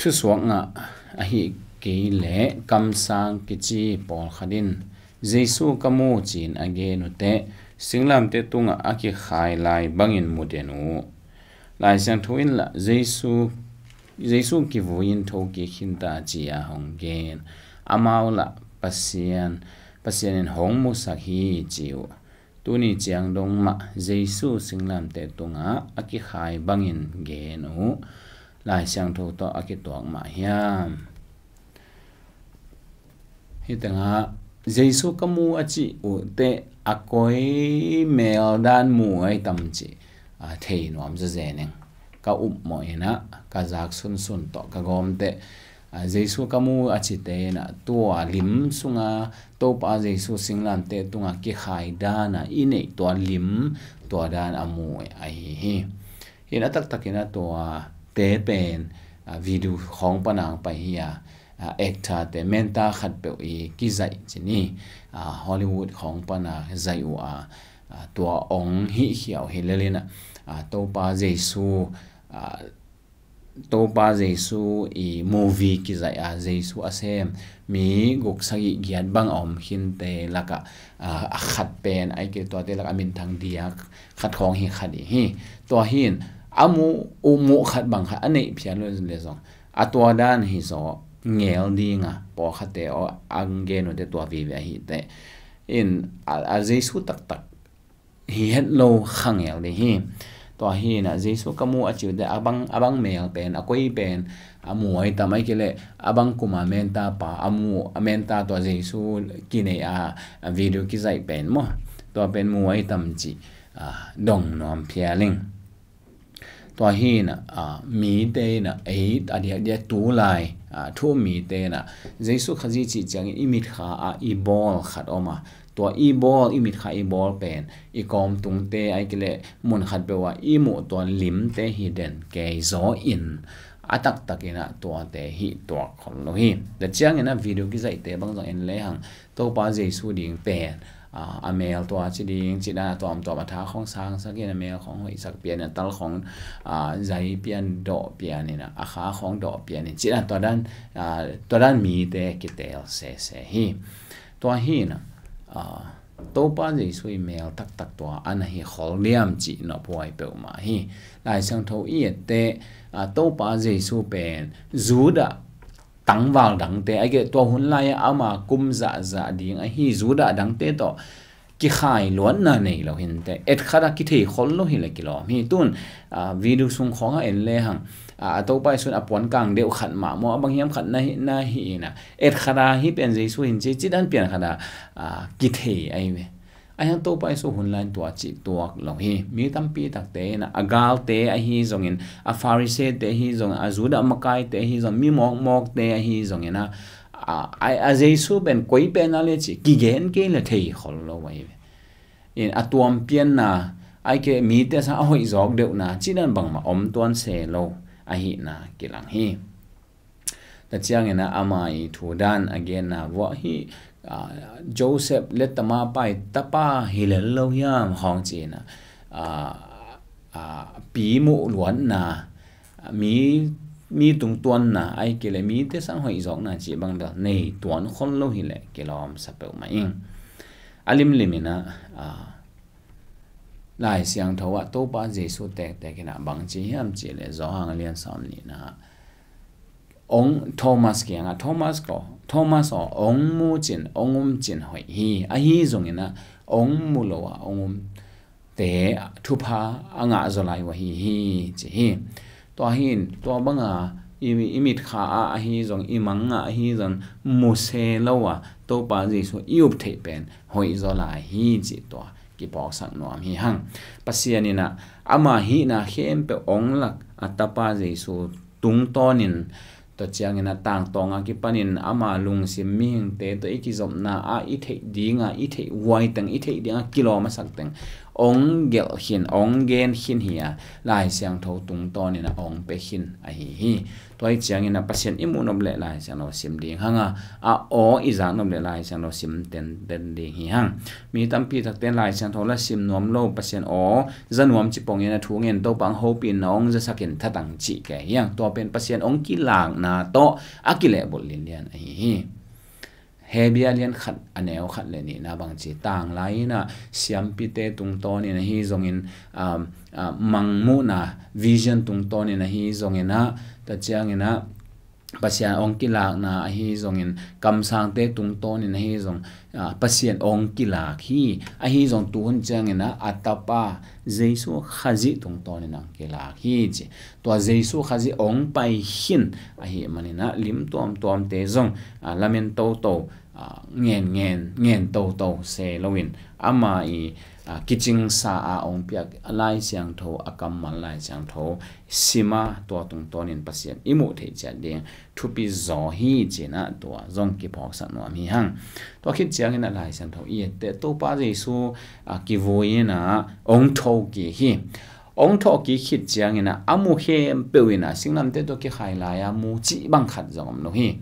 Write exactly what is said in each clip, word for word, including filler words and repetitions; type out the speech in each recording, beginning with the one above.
Suak ngah ahih kei leh kamsang kici pawlkhat in Jesu ka mu ci-in a gen uh teh singlamteh tungah a kikhai lai bangin mu den uh. Lai Siangtho in lah Jesu, Jesu kivui-in thokik khinta ci-a hong gen. Amau lah Pasian, Pasian in hong musak hi ci uh. Tuni ciang dong mah Jesu singlamteh tungah a kikhai bangin gen uh Lai Siangtho tawh a kituak mah hiam? Hih tengah Jesu ka mu a cih uh teh a koi mel dan mu ai tam cih a thei nuam zazen ing. Ka upmawh inah ka zak sunsun tawh ka gawm teh a, Jesu ka mu a cite inah tua lim sunga Topa Jesu singlamteh tungah kikhai dana i neih tua lim tua dan a mu ahi hi. Inah taktak inah tua te pen a, video khawng pana pai hi a, a, actor te menta khatpeuh i kizaih ci ni a, Hollywood khawng pana zaih uh a, a, tua ong hihkhiau hi lel inah a, Topa Jesu a, Topa Jesu i movie kizaih a, Jesu a sem mi guk sagih giat bang a om khinte lakah a, a khat pen ai kei tuate lakah a minthang diak khat khawng hi khat i hi. Tua hin a mu uh mu khat bang khat a neih phial le zong a tua dan hi zaw ngel dinga pawlkhatte aw a gen uhte tua vive ahi teh in a, a Jesu taktak hi het lo kha ngel ding hi. Tua hi inah Jesu ka mu a cih uh teh a bang, a bang mel pen a koi pen a mu ai tam ai kei leh a bang kuma menta pa a mu a menta tua Jesu kinei a, a video kizaih pen maw tua pen mu ai tam cih a, dong nuam phial ing. Tua hi inah a, mite inah ei a diakdiak tulai a, thu mite inah Jesu Khazih cih ciangin i mitkha ah i bawl khat om a, tua i bawl i mitkha i bawl pen i kawm tungte ai kei leh mun khatpeuh ah i muh tua limte hi den kei zaw in a taktak inah tuate hih tuak khol lo hi. Tua ciang inah video kizaihte bang zong en lehang Topa Jesu ding pen a, a mel tua ci ding ci dan a tuamtuam a tha khawng sangsak in a mel khawng hoihsak pian in a tal khawng a, zai pian dawh pian in a, a kha khawng dawh pian in ci dan tua dan a, tua dan mite kitel sese hi. Tua hi inah a, Topa Jesu i mel taktak tua a na hi khol diam cih nophuai peuhmah hi. Lai Siangtho i et teh a, Topa Jesu pen Judah tangval dangte ai kei leh tua hun lai-ah ama kum zahzah ding ahi Judah dangte tawh kikhai luatna nei lo hinte et khat a kithei khol lo hileh kilawm hi. Tun a, video sung khawngah en lehang a, a Topa Jesu in a puan kang deuh khat mah maw a bang hiam khat na hi, na hi inah et khat a hih pen Jesu hin ci ci dan pian khat a, a kithei ahi ve. Ahi hang Topa Jesu hun lai-in tua cih tuak lo hi. Mi tampi takte inah a galte ahi zongin a Pharisee-te ahi zongin a Judah makaite ahi zongin mi mawkmawkte ahi zongin a, a, a, a Jesu pen koi pen a le cih kigen kei le thei khol lo ahi ve. In a tuampianna ai kei mite sang a hoih zawk deuhna ci dan bangmah om tuan se lo ahihna kilang hi. Tua ciangin a ama i thu dan a genna vuah hi a, Joseph le Tama pai tapa hi lel lo hiam khawng ci inah a, a, pi muh luatna mi, mi tungtuanna ai kei leh mite sang hoih zawkna cih bang bel nei tuan khol lo hileh kilawm sa peuhmah ing. A limlim inah a, Lai Siangtho ah Topa Jesu tektek inah bang ci hiam cih leh Johan a lian sawm nihna ah ong Thomas kiangah Thomas ko, Thomas aw ong mu cin ong um cin hoih hi. Ahi zongin a ong mu lo a ong um te thupha a ngah zaw lai uh ahi hi ci hi. Tua hin tua banga i, i mitkha ah ahi zong i mangngah ahi zong mu se lo a Topa Jesu i up theih pen hoih zaw lai hi cih tua kipawksak nuam hi hang. Pasian inah ama hihna khempeuh ong lak a tapa Jesu tungtawnin tua ciangin a tangtawng a kipanin ama lungsim mihingte tua i kizopna ah i theih dinga i theih huai teng i theih dinga kilawm a sak teng ong gelh khin, ong gen khin hi a, Lai Siangtho tungtawnin a ong pia khin ahi hi. Tua hi ciangin a Pasian i muh nop leh Lai Siangtho sim ding hang a, a aw i zak nop leh Lai Siangtho sim tenten ding hi hang. Mi tampi takte Lai Siangtho la sim nuam lo, Pasian aw za nuam ci pongin a thu ngen, Topa ang hopihna ong zasakin thatang cih kei hi hang. Tua pen Pasian ong kilakna tawh a kilehbulh linlian ahi hi. Hebru lian khat a neu khat le nihna bang ci, tanglai in a siampite tungtawnin ahi zongin, um, uh, mangmuhna, vision tungtawnin ahi zongin a, tua ciangin a Pasian ong kilakna ahi zongin, kamsangte tungtawnin ahi zong, uh, Pasian ong kilak hi. Ahi zong tuhun ciangin a, a tapa Jesu Khazih tungtawnin ong kilak hi ci. Tua Jesu Khazih ong pai khin ahih manin a, lim tuamtuamte zong, a, lamen toto, a, ngen ngen, ngen toto se loin, ama i, a, kicingsa a ong piak Lai Siangtho, a kammal Lai Siangtho sim a, tua tungtawnin Pasian i muh theih ciat ding thupi zaw hi ci-in a, tua zong kiphawksak nuam hi hang. Tua khit ciangin a Lai Siangtho i etteh, Topa Jesu, a, kivui in a ong thokik hi. Ong thokik khit ciangin a, a mu khempeuh in a, singlamteh tawh kikhai lai a mu cih bang khat zong om lo hi.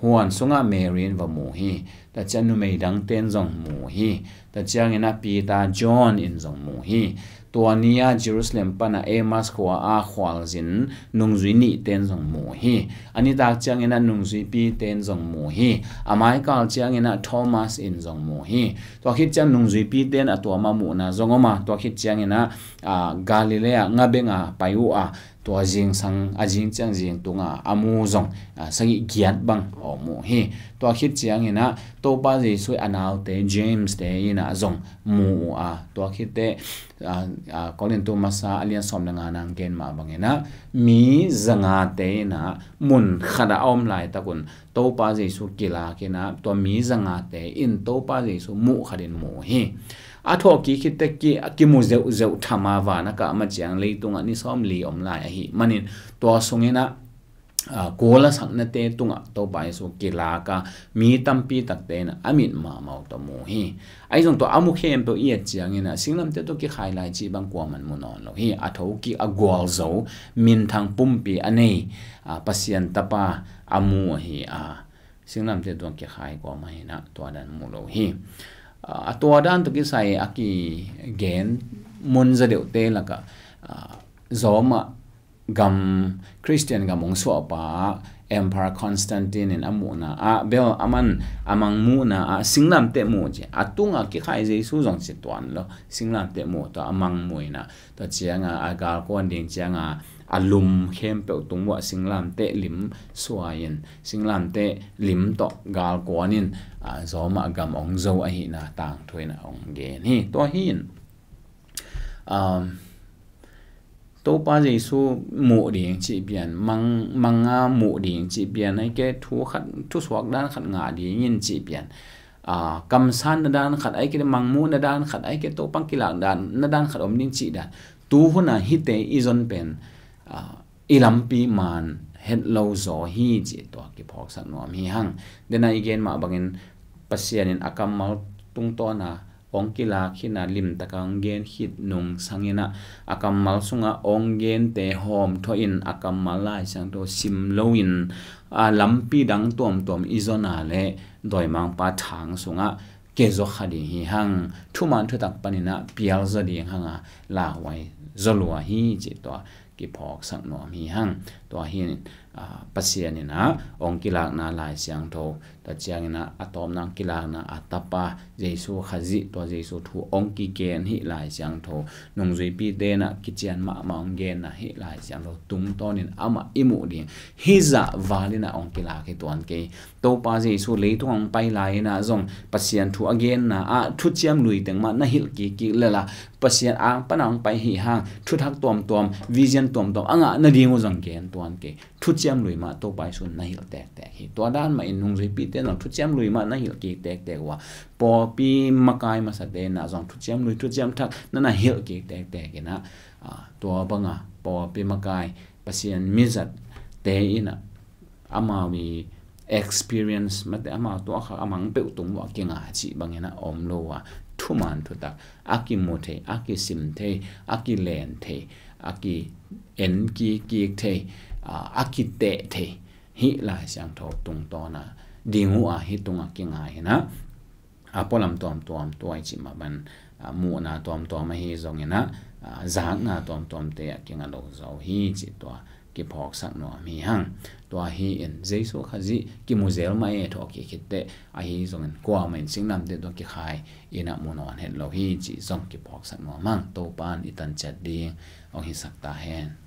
Huan sungah Mary in va mu hi. Tua ciang numei dangte in zong mu hi. Tua ciangin a Peter, John in zong mu hi. Tua ni a Jerusalem pan a Emmaus khua a khualzin nungzui nihte in zong mu hi. A nitak ciangin a nungzuipite in zong mu hi. A maikal ciangin a Thomas in zong mu hi. Tua khit ciang nungzuipite in a tua mah muhna zong om a, tua khit ciangin a, a, Galilee ah ngabeng a pai uh a, tua zingsang a zing ciang zing tungah a mu zong, a, sagih giat bang a om uh hi. Tua khit ciangin a Topa Jesu a naute James te in a zong mu uh a, tua khit teh, a, a, Korintu masa a lian sawm le nga nang gen mah bangin a, mi zangate in a mun khat a om laitak un Topa Jesu kilak in a, tua mi zangate in Topa Jesu muh khatin mu hi. A thawhkik khit teh ki, kimu zeuhzeuh tham a, van a kah mah ciang leitungah ni sawmli om lai ahih manin, tua sungin a, a, kul a saknate tungah Topa Jesu kilak a, mi tampi takte in a, a mit mahmah uh tawh mu hi. Ahi zong tua a mu khempeuh i et ciangin a, singlamteh tawh kikhai lai cih bang kuaman mu nawn lo hi. A thokik, a gualzo, minthang pumpi a nei, a, Pasian tapa a mu ahi a, singlamteh tawh kikhai kuamah in a tua dan mu lo hi. A, a tua dan tawh kisai a kigen mun za deuhte lakah, a, Roma gam Christian gam hong suahpa Emperor Constantine in a muhna ah, bel aman a mangmuhna ah singlamteh mu ci, a tungah kikhai Jesu zong ci tuan lo, singlamteh mu tawh a mangmuh in a, tua ciangin a galkuan ding ciangin a lum khempeuh tung uah singlamteh lim suai in, singlamteh lim tawh galkuan in, a, Roma gam hong zo ahihna tangthu in a hong gen hi. Tua hi in, um, Topa Jesu muh ding cih pian, mang, mang a muh ding cih pian, ahih kei leh thu khat, thusuak dan khat ngah ding in cih pian, a, kamsanna dan khat, ahih kei leh mangmuhna dan khat, ahih kei leh Topa kilakna dan khat om ding cih dan, tuhun a hihte i zon pen, a, i lampi man het lo zaw hi cih tua kiphawksak nuam hi hang. Dena i gen mah bangin Pasian in a kammal tungtawn a hong kilak hi in a, limtak a hong gen khit nung sangin a, a kammal sungah hong gente hawmthawh in a kammal Lai Siangtho sim lo in, a, lampi dang tuamtuam i zon a leh dawimangpa thang sungah kia zaw kha ding hi hang. Thuman thutak panin a pial zaw ding hang a, lauhuai zaw lua hi cih tua kiphawksak nuam hi hang. Tua hi in, a, Pasian in a hong kilakna Lai Siangtho, tua ciangin a, a tawpna hong kilakna a tapa Jesu Khazih, tua Jesu thu hong kigen hi Lai Siangtho, nungzuipite in a kician mahmah hong genna hi Lai Siangtho tungtawn in amah i muh ding. Hih zah val in a hong kilak hi tuan kei. Topa Jesu leitung hong pai lai in a zong Pasian thu a genna ah thuciam lui teng mah na hilh kikkik lel a, Pasian ang pan a hong pai hi hang, thuthak tuamtuam, vision tuamtuam a ngah nading uh zong gen tuan kei. Thuciam lui mah Topa Jesu na hilh tektek hi. Tua dan mah in nungzuipite in zong thuciam lui mah na hilh kik tektek uh a, pawlpi makai masate in a zong thuciam lui, thuciam thak na na hilh kik tektek in a, a, tua bang a pawlpi makai, Pasian mizatte in a, amau i experience mate, amau tua kha a mang peuh tung uah kinga cih bangin a om lo a, thuman thutak, a kimu thei, a kisim thei, a kilen thei, a ki en kik kik thei, a, a kiteh thei, hih Lai Siangtho tungtawna ding uh a hih tungah kingai hi na. A pualam tuamtuam tua i cih mah bang, a, muhna tuamtuam ahi zongin a, a, zakna tuamtuamte a kinga lo zo hi cih tua kiphawksak nuam hi hang. Tua hi in Jesu Khazih kimu zel mah e thawh kik khit teh, ahi zongin kuamah in singlamteh tua kikhai in a mu nawn het lo hi cih zong kiphawksak nuam hang. Topa'n i tan ciat ding hong hisak ta hen.